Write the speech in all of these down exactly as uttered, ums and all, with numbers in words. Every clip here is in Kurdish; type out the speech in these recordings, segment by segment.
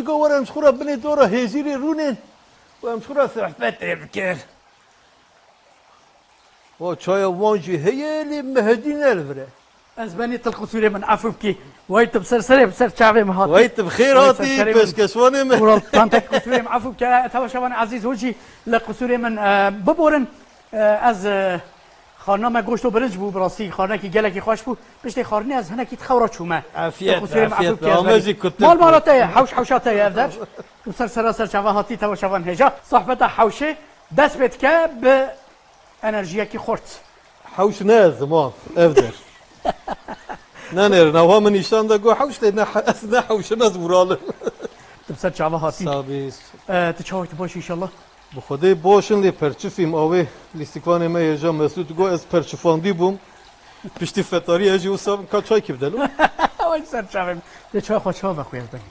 Go were em ji xwe re binê dora hêzîrê rûnên û em ji xwe re sohbetê bikin. O çaya wan jî heye lê Mehedî ne li vir e. Ez benî til qisûrê min efû bikî. Wey tu bi ser serê, bi ser çavê min hatî. Wey tu bi xêr hatî, pêşkeşvanê min. Murat, tantek qisûrê min efû bike. Tevaşevan ezîz hûn jî li qisûrê min, e, biborin. E, ez, e, xwarina me goşt û birinc bû, bi rastî xwarinekî gelekî xweş bû. Piştî xwarinê ez hinekî di xew re çûme. Afiyet, afiyet. Mal mala te ye, hewş hewşa te ye ev der. Û ser sera ser çava hatî, tevaşevan hêja. Sohbeta hewşê dest pê dike bi enerjiyekî xurt. Hewş ne ez im, ev der. Nenêrin, ewa min nîşan de got hewş tê, ne, ez ne hewş im, ez Ural im. Tu bi ser çava hatî. Sabî. E, tu çawa, tu baş inşallah? Bi Xwedê baş in lê perçifîm, awê lîstikvanê me hêja Mesûd got ez perçifandî bûm. Piştî fetarî ez jî wisa bim, ka çay kî bidelo. Ew ser çavê min. Lê çay xwe çawa vexwe ez benî?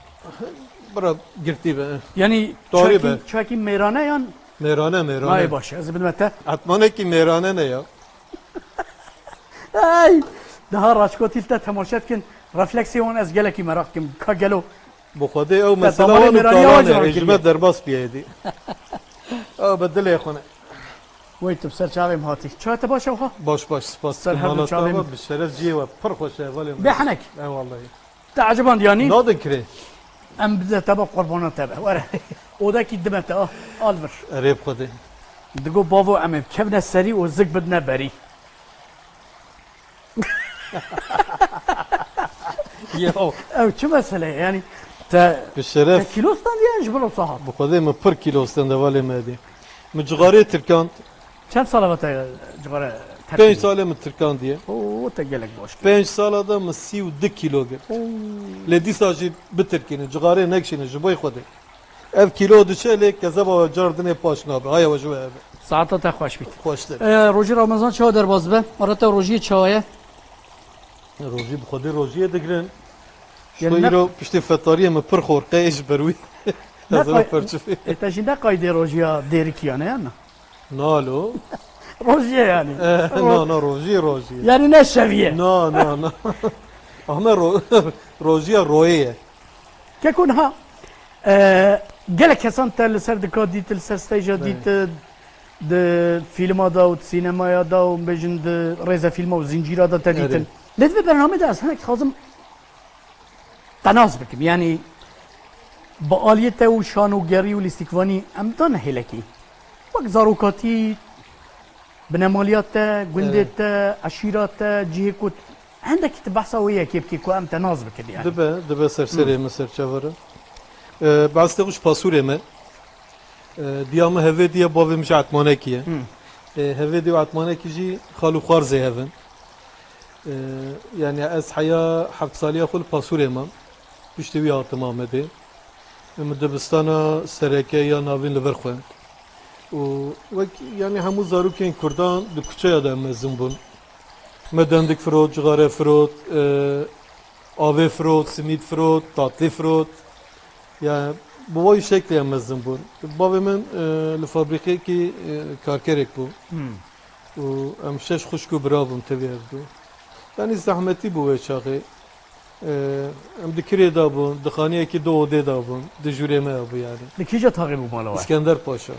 Bira girtî be. Yanî çayekî mêrane yan? Mêrane, mêrane. Ay baş, ez bidime te. Etmanekî mêrane ne ya? Ay! Daha raçkotî te temaşe dikin. Refleksê wan ez gelekî meraq dikim. Ka gelo. Bi Xwedê ew mesela wan û talan e, ji me derbas bîye êdî. Ew bi dilê xwe ne. Wey tu bi ser çavê min hatî. Çawa te baş e wiha? Baş baş, spas. Ser her du çavê min. Bi şeref cihê we pir xweş e, hevalê min. Bê henek. E wallahî. Te eciband yanî? Nadin kirê. Em bide te ba qurbana te be. Were. Odekî dime te, ah, al vir. Erê bi Xwedê. Digo bavo em ê kevne serî û zik bidine berî. Yo. Ew çi mesele ye? Yanî te, bi şeref, te kîlo standiye ji bin sahat? Bi Xwedê min pir kîlo stend hevalê me dê. Min cixarê tirkand. Çend sala ve te cixare terkî? Pênc salê min tirkandiye. Oo, te gelek baş kir. Pênc sala de min sî û du kîlo girt. Oo. Lê dîsa jî bitirkînin, cixarê nekişînin ji bo Xwedê. Ev kîlo diçe lê kezeba we car dinê paş nabe. Haya we ji we hebe. Saeta te xweş bît. Xweştir. E, rojî Ramazan çawa derbas dibe? Ara te rojiyê çawa ye? Rojî bi Xwedê rojiyê digirin. Yanî ne, îro piştê fetariyê min pir xorqe ji ber wî. Ne ez qay-, perçifê. E, te jî ne qaydê rojiya dêrikî ya ne ya na? Na lo. Rojiyê yanî. E, ro-, na, na, rojiyê, rojiyê. Yanî ne şeviyê. Na, na, na. Ahmet ro-, rojiya royê ye. Keko niha, e, gelek kesan te li ser dika dît, li ser steja dît, di filma de û di sînemaya de û bêjin di rêzefîlma û zincîra de te dîtin. Lê di vê bernamê de ez hinek dixwazim te nas bikim. Yanî bi aliyê te û şanogerî û lîstikvanî em dane hêlekî. Wek zarokatî, binemaliya te, gundê te, eşîra te, cihê ku Hindekî tu behsa wê yekê bikî ku em te nas bikin yani. Dibe, dibe ser serê min, ser çavara. E, behs te ji pasûrê me. E, diya min Hevêdî ye, bavê min jî Etmanekî ye. E, Hevêdî û Etmanekî jî xal û xwarzê hev in. E, yani ez heya heft saliya xwe li pasûrê mam. Piştî wî hatim Amedê. Min dibistana sereke ya navîn li vir xwend. Û wek, yanî hemû zarokên Kurdan di kuçeya de em mezin bûn. Me dendik firot, cixare firot, e, avê firot, simîd firot, tatlî firot. Ya, bi wayî şeklê em mezin bûn. Bavê min, e, li fabrîkeyekî, e, karkerek bû. Hmm. Û em şeş xwişk û bira bûn tevî ev du. Yanî zehmetî bû wê çaxê. Ee, em di kirê de bûn, di xaniyekî du odê de bûn, di jûrê me bû yani. Li kîja taxê bû mala we? Îskender Paşa.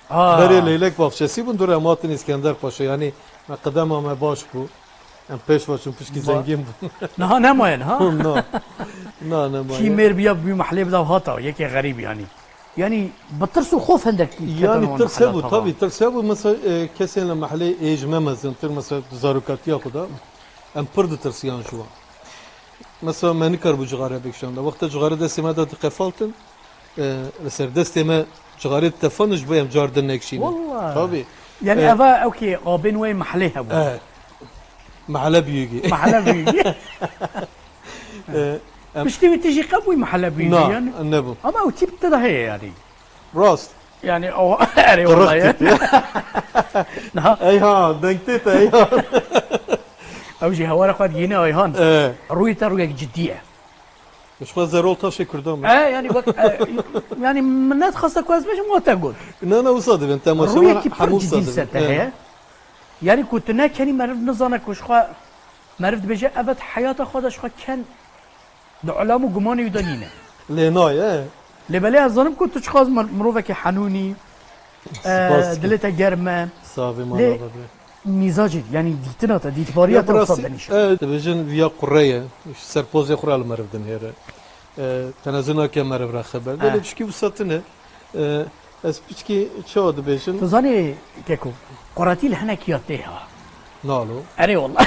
Aa. Berê Leylek Bahçesi bûn, dûr em hatin Îskender Paşa. Yani me qedema me baş bû. Em pêş ve çûn, pişkî zengîn bûn. Niha nemaye niha? Na. Na, nemaye. Kî mêr biya bi mehlê bida hata, yekê xerîb yani. Yani bi tirs û xof hindek ketin. Yani tirs hebû, tabii, tirs hebû. Mesela, e, kesên li mehlê ê ji me mezintir, mesela zarokatiya xwe de em pir ditirsiyan ji wan. Mesela me nikaribû cixare bikişanda. Wexta cixare destê me de diqefaltin, e, li ser destê me cixarê ditefandin ji bo em car din nekişînin. Wallahî. Tabii. Yani, e, eva ew kê abên wê mehlê hebû. E, mehle büyüğü. Mehle büyüğü. E, em piştî wî tu jî qebûyî mehle büyüğü yani? Na, nebû. Ama ew tîp te de heye yani. Rast. Yani o, erê wallahî. Tip ya. Niha. Eyhan, denk tê te Eyhan. Ew jî hewara xwe digihîne Ayhan. E. Rûyê te rûyek cidî ye. Ji xwe zerol taşê Kurdan be. E, yani bak, e, yani min nedixwesta ku ez bêjim, wa te got. Na, na, wisa dibin, temaşevan hemû wisa dibin. Rûyekî pir cidî li ser te heye. Yani ku tu nekenî meriv nizane ku ji xwe, meriv dibêje, evet heyata xwe de ji xwe ken di olam û gumanê wî de nîne. Lê nayê, e. Lê belê ez zanim ku tu çiqas mir-, mirovekî henûn î, e, Spas dikim. Dilê te germ e. Savê mala Lê be. Mîzacê, yanî dîtina te, dîtbariya Ya te wisa rastî, benîşe. E, dibêjin viya qure ye. Serpozê xwe li meriv dinihêre. E, tenezin nake meriv re xeber. E. Belê pişkî wisa tune. E, ez piçkî çawa dibêjim? Tu zanî Keko, quretî li hinek ya tê ha. Nalo. Erê wallah.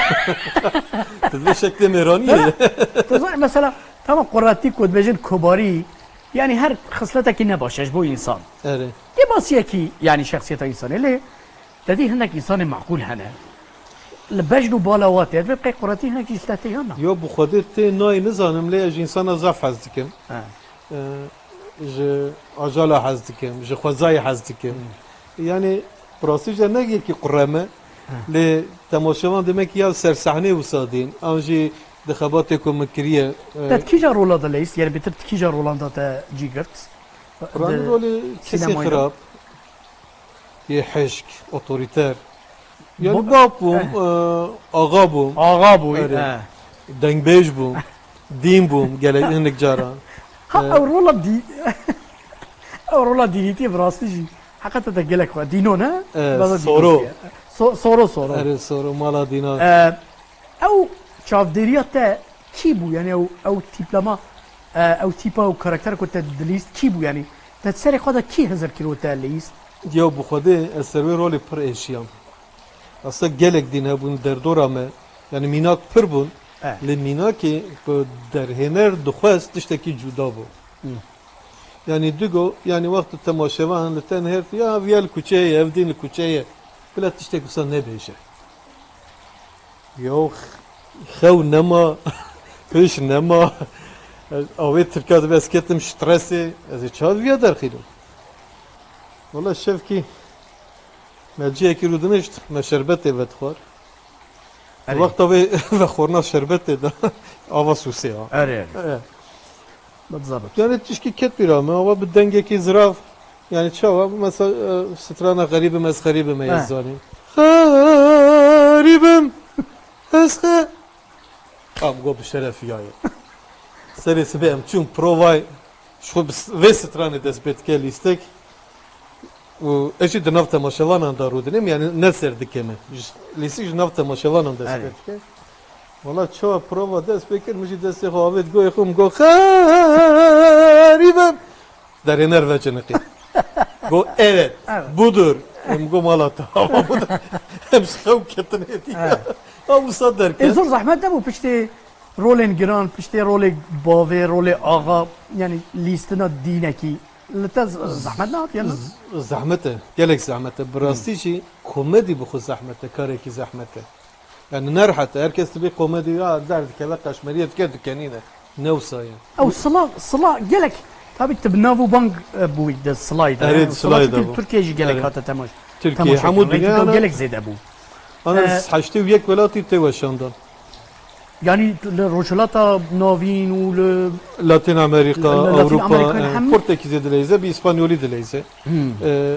Tu dibê şeklê mêraniyê ye. Tu zanî mesela, tamam quretî ku dibêjin kobarî, yanî her xisletekî ne baş e ji bo însan. Erê. Dê basiyekî, yanî şexsiyeta însanê lê, te dî hinek însanê meqûl hene. Li bejn û bala wa tê, dibê qey quretî hinek jî ji te tê ya na. Yo bi xwedê tê nayê nizanim lê ez ji însana zaf hez dikim. He. E, ji ajala hez dikim, ji xwezayê hez dikim. Hmm. Yanî, bi rastî jî ne yekî qure me, Heh. lê temaşevan demek ya ser sehnê wisa dîn, an jî di xebatê ku min kiriye, e, Te di kîja rola de leyîst? Yanî bêtir di kîja rolan de te cî girt? Quranî Di rolê kesê sînemayê de? xirab, yê hişk, otorîter. Yani Bo- bap bûm, Eh. e, axa bûm. Axa bûyî, Erê. eh. Dengbêj bûm. Dîn bûm gelek hinek caran. Ha, Eh. ew rola dî-, ew rola dînîtiyê bi rastî jî. Heqeta te gelek xwe. Dîno ne? Eh, Baza Soro. dîno diye. So-, Soro, Soro. Erê, Soro, mala dîna. Eh, ew çavdêriya te kî bû? Yani ew, ew tîplama, eh, ew tîpa, ew karakter ku te dilîst kî bû? Yani te serê xwe de kî hizir kiro te leyîst? Ya bi xwedê ez ser wê rolê pir êşiyam. Aslında gelek dîn hebûn derdora me. Yani mînak pir bûn. Eh. Lê mînakê ku derhêner dixwest tiştekî cuda bû. Hmm. Yani digo, yani wextu temaşevan li te nihêrt, ya viya li kuçeyê ye, ev dîn li kuçeyê ye. Bila tiştek wisa nebêje. Yo, xew nema, pêş nema. Avê Tirka dibe ez ketim stresê, ez ê çawa viya derxînim? Wala şevkî me cihekî rûdinişt, me şerbetê vedixwar. Erê. Wexta vê vexwarina şerbetê de ava sûsê ha. Erê, erê. E. Bi dizabit. Yani tişkî ket bîra me, ava bi dengekî zirav. Yani çawa? Mesela, e, strana xerîbim ez xerîbim e, He. ez zanî. Xerîbim ez xe-, Am go bi şeref yaye. Serê sibê em çûn provay, ji xwe bi s-, vê stranê dest pê dike lîstek. Û ez jî di nav temaşevanan de rûdinim, yani ne ser dike me. Ji, lîstik ji nav temaşevanan dest Erê. pê dike. Wala çawa prova dest pê kir, min jî destê xwe avêt goyê xwe, min got, "Xerîbim." Derêner veciniqî. Go, "Evet, Evet. budur." Em go, "Mala te hava budur." Em ji xew ketin hêdî. Evet. Ha, wisa derket. Ê, zor zehmet nebû piştê rolên giran, piştê rolê bavê, rolê axa, yani lîstina dînekî. Li te z-, zehmet nehat, yani? Z-, zehmet e. Gelek zehmet e. Bi rastî jî komedî bi xwe zehmet e, karekî zehmet e. Yani ne rehet e. Her kes dibê komedî ya derdikeve, qeşmeriyê dike, dikenîne. Ne wisa ye. Ew sila, sila gelek. Tabii tu bi nav û bang, e, bûyî di silayê de. Erê, Yani di sila silayê de çünkü bû. Tirkiye jî gelek Erê. hate temaş-, Tirkiye, temaşe hemû kirin. dünya Reytinga ana gelek zêde bû. Ana E, heştê û yek welatî tê weşandan. Yani li Rojhilata Navîn û li Latin Amerika, li Latin Ewropa, Amerika, e, hem Portekîzê dileyze, bi İspanyolî dileyze. Hmm. E,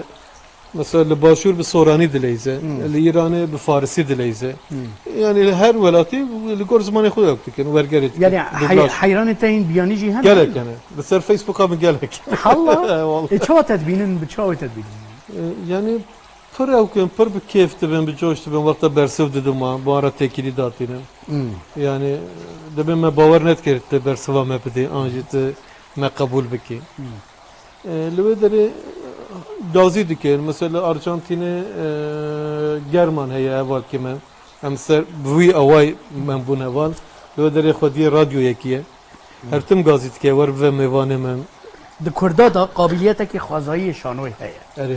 Mesela li Başûr bi Soranî dileyze, Hmm. li Îranê bi Farisî dileyze. Hmm. Yani li her welatî li gor zimanê xwe ew dikin, wergerê dikin. Yani Dublaj. hey-, heyranê te yên biyanî jî hene? Gelek yani. Li ser Facebooka min gelek. Halla? He, vallahi. E, çawa te dibînin, bi çawa te dibînin? E, yani pir ew kin, pir bi kêf dibin, bi coş dibin, wexta bersiv didin wan, bi wan re têkilî datînin. Hmm. Yani dibin me bawer nedikir tu bersiva me bidî, an jî tu me qebûl bikî. Hmm. E, li wê derê, e, gazî dikin. Mesela Arjantînê, e, German heye hevalkê me. Em ser bi wî awayî me bûn heval. Li wê derê xwediyê radyoyekî ye. Her tim gazî dike, wer bive mêvanê me. Di Kurda de qabiliyetekî xwezayiyê şanoyê heye. Erê.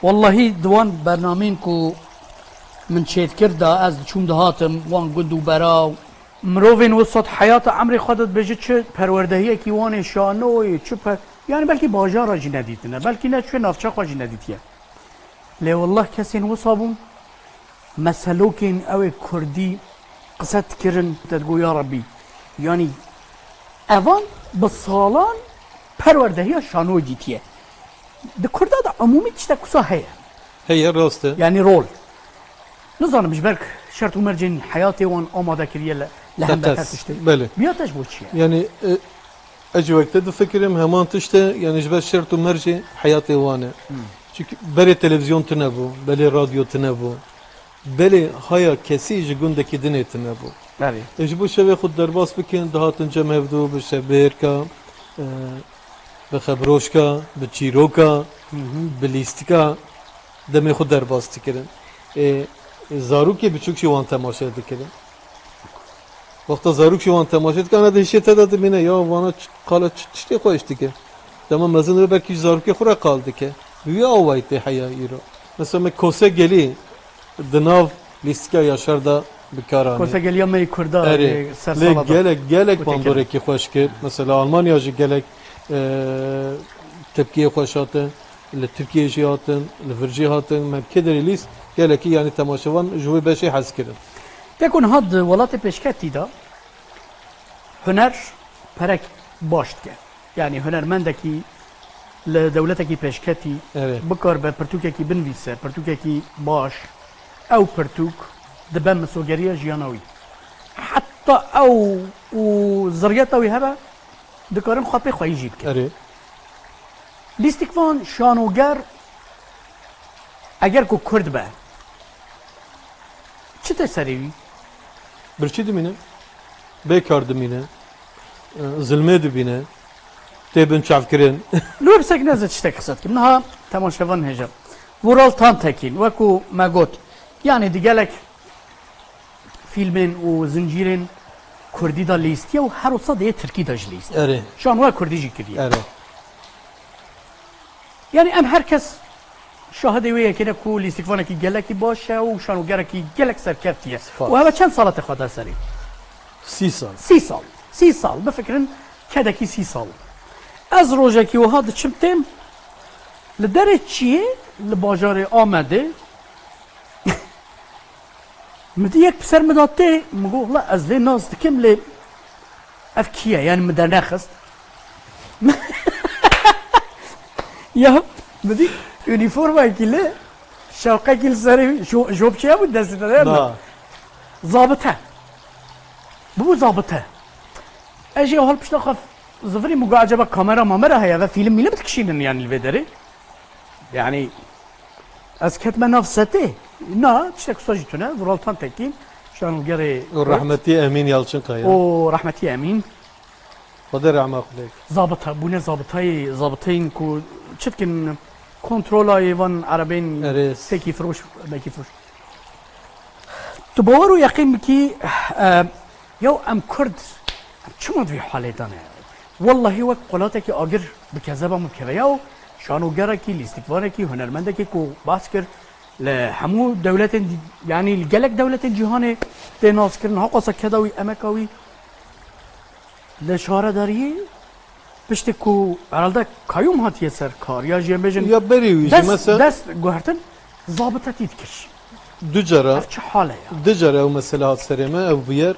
Wallahî di wan bernameyên ku min çêdikir de ez diçûm dihatim, wan gund û bera û Mirovên wisa di heyata emrê xwe de dibêje çi perwerdehiyekî wan ê şanoyê, çi per-, yani belkî bajara jî nedîtine, belkî neçûye navça xwe jî nedîtiye. Lê wallah kesên wisa bûn, meselokên ew ê kurdî qise dikirin, te digot, ya Rebbî, yani evan bi salan perwerdehiya şanoyê dîtiye. Di kurda de umûmî tiştek wisa heye. Heye, rast e. Yani rol. Nizanim ji ber şert û mercên heyatê wan amade kiriye li, li hembeter Qeqez, tiştê. Belê. Biya te ji bo çi ye? Yani, e, Ez jî wek te difikirim, heman tişt e, yani ji ber şert û mercê heyatê wan e. Hmm. Çünkü belê televizyon tune bû, belê radyo tune bû, belê haya kesî ji gundekî dinê tune bû. Belê. E, ji bo şevê xwe derbas bikin, dihatin cem hevdû bi şevbêrka, e, bi xebroşka, bi çîroka, Hı hı. bi lîstika demê xwe derbas dikirin. E, zarokê biçûk jî wan temaşe dikirin. Wexta zarok jî wan temaşe dike, ana dihişê te de dimîne, ya vana ç-, qala ç-, tiştê xweş dike. Dema mezin dibe belkî ji zarokê xwe re qal dike. Bi wî awayî tê heya îro. Mesela me Kose Gelî di nav lîstika Yaşar de bi kar anî. Kose Gelî ya me yê Kurda Erê, yê ser lê sala de. Gelek, gelek Û têkeve. Bandorekî xweş kir. Mesela Almanya jî gelek, e, tepkiyê xweş hatin. Li Tirkiyê jî hatin, li vir jî hatin, me bi kê derê lîst gelekî, yanî temaşevan ji wê beşê hez kirin. Te ku niha di welatê pêşketî de huner perek baş dike. Yanî hunermendekî li dewletekî pêşketî Evet. bikaribe pirtûkekî binivîse, pirtûkekî baş, ew pirtûk dibe misogeriya jiyana wî. Heta ew û zirriyeta wî hebe, dikarin xwe pê xweyî jî bikin. Erê. Lîstikvan, şanoger, eger ku Kurd be, çi tê serê wî? Birçî dimîne, bêkar dimîne, e, zilmê dibîne, tê binçavkirin. Li wê pisekine ez ê tiştek qise dikim. Niha temaşevan hêja. Vural Tantekîn, wekû me got, yanî di gelek fîlmên û zincîrên kurdî de lîstiye û her wisa di yê tirkî de jî lîst. Erê. Şanoya kurdî jî kiriye. Erê. Yanî em her kes şahidê wê yekê ne ku lîstikvanekî gelekî baş e û şanogerekî gelek serkevtî ye. Spas. Û heve çend sala te xwe da serê? Sî sal. Sî sal. Sî sal. Bifikirin kedekî sî sal. Ez rojekî wiha diçim têm li derê çiyê li bajarê Amedê Min dî yek bi ser min de tê, min got, "Wela ez lê nas dikim, lê ev kî ye?" Yani min dernexist. Ya, min dî unîformayekî li, şewqekî li serê wî, jo-, jopçe bû destê de, ne? Na. Zabite. Bû zabite. Ez jî hol pişta xwe zivirî, min got, "Acaba kamera mamera heye ve fîlm mîlm dikişînin yani li vê derê?" Yani, ez ketime nav setê. Na, tiştek wisa jî tune. Vural Tantekîn, şanogerê Û Kurd. Rehmetî Emîn Yalçınkaya. Û rehmetî Emîn. Xwedê rehma xwe lê. Zabita, bûne zabitayê, zabiteyên ku çi dikin, kontrolayê van erebên Erê. Sekî firoş, bekî firoş. Tu bawer û yeqîn bikî, e, Yaw em Kurd, em çima di vî halê de ne? Wellahî wek qulatekî agir bi kezeba min bikeve. Yaw şanogerekî, lîstikvanekî, hunermendekî ku behs kir, li hemû dewletên dî, yanî li gelek dewletên cîhanê tê naskirin, haqasa keda wî, emeka wî li şaredariyê, piştî ku herhalde kayyum hatiye ser kar, ya jî em bêjin Ya berî wî jî dest, mesela dest guhertin, zabitetî dikir. Du cara, Ev çi hal e ya? Du cara ew mesele hat serê me, ev bûyer.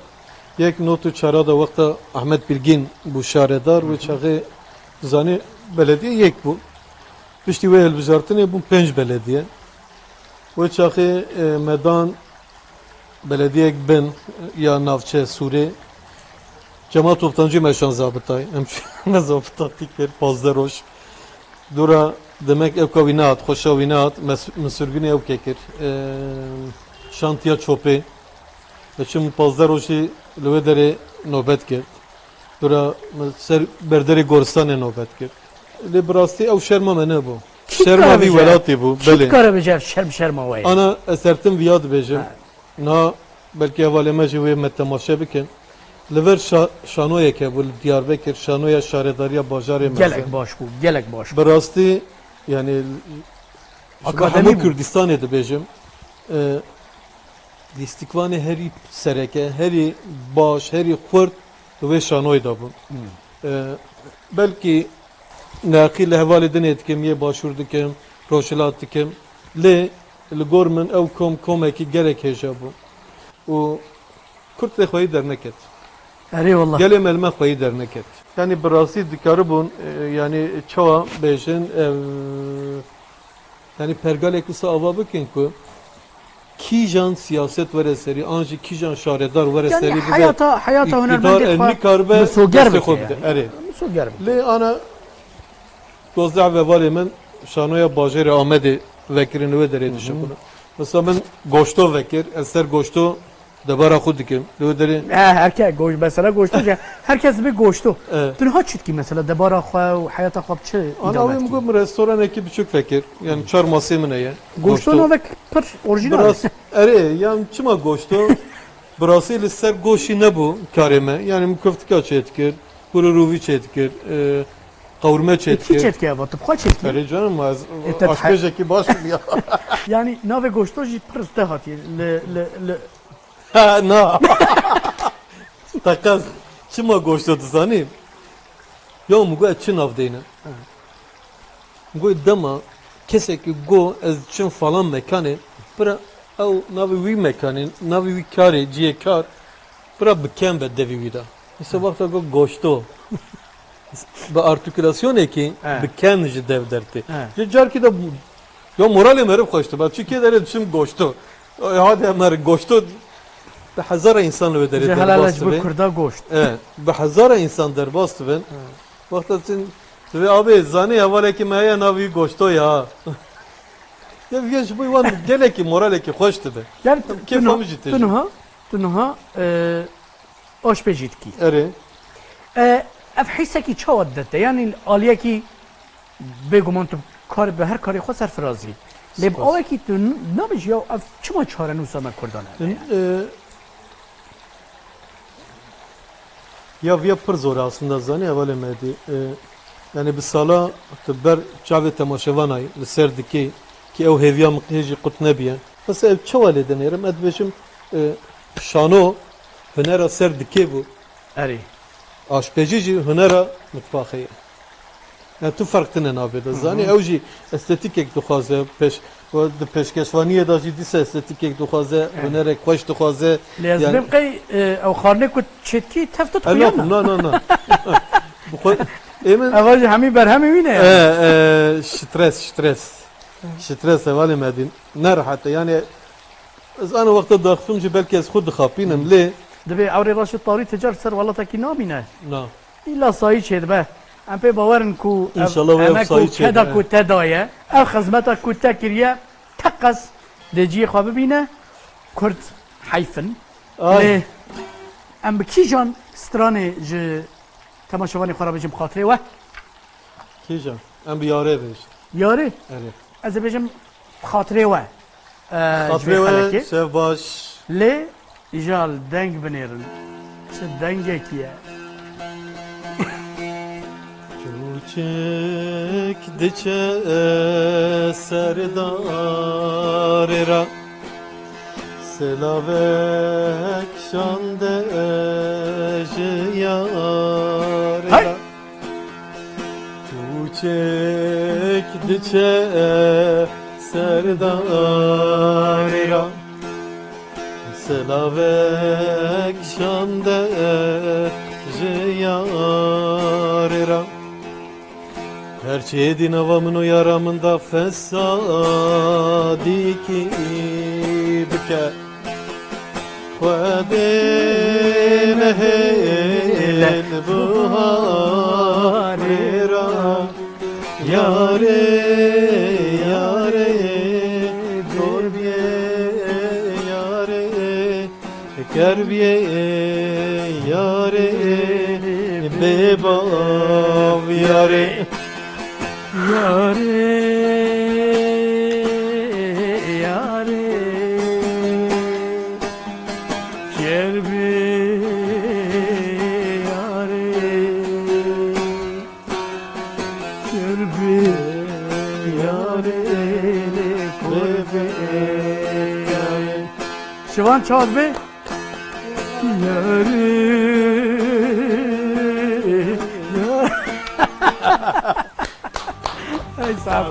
Yek not û çara de wexta Ahmet Bilgin bû şaredar, wê çaxê zanî belediye yek bû. Piştî wê hilbijartinê bûn pênc belediye. Wê çaxê, e, me dan belediyek bin ya navçe Sûrê. Cemal Toptancî me şan zabitay. Em me zabitatî kir, pazdeh roj. Dora demek ewka wî nehat, xweşa wî nehat, mes-, min sirgûnê ewkê kir. Eee, şantiya çopê. Eçim pazdeh rojî li wê derê nobet girt. Dora min ser berderê goristanê nobet girt. Lê bi rastî ew şerma me nebû. Kî Şerma dikare vî bêje? Welatê bû, Kî belê. dikare bêje ev şerm şerma we ye? Ana ez her tim viya dibêjim. Ha. Niha belkî hevalê me jî wê me temaşe bikin. Li vir şa-, şanoyek hebû li Diyarbekir, şanoya şaredariya bajarê mezin. Gelek baş bû, gelek baş bû. Bi rastî, yani, ji bo Akademî hemû bû. Kurdistanê dibêjim, e, lîstikvanê herî sereke, herî baş, herî xurt li wê şanoyê de bûn. Hmm. E, belkî neqî li hevalê dinê dikim, yê başûr dikim, rojhilat dikim. Lê li gor min ew kom komekî gelek hêja bû. Û Kurd lê xweyî derneket. Erê wallah. Gelê me li me xweyî derneket. Yani bi rastî dikaribûn, e, yani çawa bêjin, ev, yani pergalek wisa ava bikin ku Kîjan siyaset were serî, an jî kîjan şaredar were Yani serî bibe, heyata, heyata îktidar hunermendê el xwe nikaribe misoger destê xwe bike bide. yani. Erê. Misoger bike. Lê ana dozdeh vevalê min şanoya bajêrê Amedê vekirin, li wê derê Hı hı. dişepûne. Mesela min goşto vekir, ez ser goşto debara xwe dikim. Li wê derê He, herke goş, mesela goşto, herkes bi goşto. Evet. Tu niha çi dikî mesela debara xwe û heyata xwe bi çi Ana idame wê min dikî? got, min restoranekî biçûk vekir. Yani çar masê min heye. Goşto Goşto. navek pir orjinal. Biraz, erê, yani çima goşto? Birasî li ser goşî nebû karê me. Yani min koftika çêdikir, hurûrûvî çêdikir, e, qewrme Ê, kî çêdikir. çêdikir eva? Tu bi xwe çêdikir? Erê canım, ez Ê, te aşpêjekî baş bûm ya. Yani navê goşto jî pir te hatiye. Li, li, li, Ha, na. Teqez, çima goşto dizanî? Ya min got, ez çi nav deyne? Hı. Min got, dema kesekî got, ez çim falan mekanê, bira ew navê wî mekanê, navê wî karê, cihê kar, bira bi ken be devî wî de. Îsa Hı. wexta got goşto. Bi artikulasyonekî He. bi ken ji dev dertê. He. Ji carkî de bu-, ya moralê meriv xweş dibe. Çi kê derê diçim goşto. E, hadi mer goşto. Bi hezara însan li wê derê Ji helal derbas ji bo dibe. Kurda goşt. E, bi hezara însan derbas dibin. He. Wexta çin divê abê zanî hevalekî me heye navî goşto ya. Ya viya ji bo wan gelekî moralekî xweş dibe. Yani Kêfa tu, min jî tu tê jî. niha, tu niha, e, Aşpêjî dikî. Erê. E, ev hîsekî çawa dide te? Yanî aliyekî bêguman tu kar bi her karê xwe serfirazî. Lê bi Spas. awekî tu n-, nabêjî ya ev çima çarenûsa me Kurdan hebe? Min, e, ya viya pir zor e aslında zanî hevalê me dî. E, yani bi sala tu ber çavê temaşevanayî li ser dikê ki ew hêviya min hê jî qut nebiye. Mesela ev çawa lê dinêrim? Ez dibêjim, e, şano hunera ser dikê bû. Erê. Aşpêjî jî hunera mitbaxê ye. Yani tu ferq tine navê de Hı hı. zanî. Ew jî estetîkek dixwaze. Pêş, di pêşkeşvaniyê de jî dîsa estetîkek dixwaze. Evet. Hunerek xweş dixwaze. Lê ez Yani dibêm qey, e, ew xarnê ku çêtkî tev tu E, xuya na, ne? na, na, na. Bu xwe-, ê min Eva jî hemî berhemê wî ne E, yani? e, stres, stres. Stres hevalê me dîn. Ne rehet e. Yani ez ana wexta daxifim jî belkî ez xwe dixapînim, lê Dibê ewrê reşê tarî tecar ser welatekî namîne. Na. Îla sayî çêdibe. Em pê bawer in ku ev İnşallah wê ev emek û sayî çêdibe. keda ku te daye, ev xizmeta ku te kiriye, teqez dê cihê xwe bibîne. Kurd heyf in. Ay. Lê em bi kîjan stranê ji temaşevanê xwe re bêjim xatirê we? Kîjan? Em bi yarê bêjin. Yarê? Erê. Ez ê bêjim xatirê we. E, ji Xatirê vê we, xelekê. Şev baş. Lê îja li deng binêrin. Çi dengekî ye? Çûçik diçe ser darê re. Silavek şande ji yarê Hey! re. Çûçik diçe ser darê re. Silavek şande ji yarê re. Her çê di nava min û yara min de fesadîkî bike. Xwedê mehêl buharê re. Yarê, yarê, kor biyê, yarê. Ker biyê yarê, bê bav yarê. Yarê, yarê, ker biyê yarê. Kir bi yarê, kor bi yarê. Şivan çawa dibe? Yarê, ya-, Ey, sağ ol.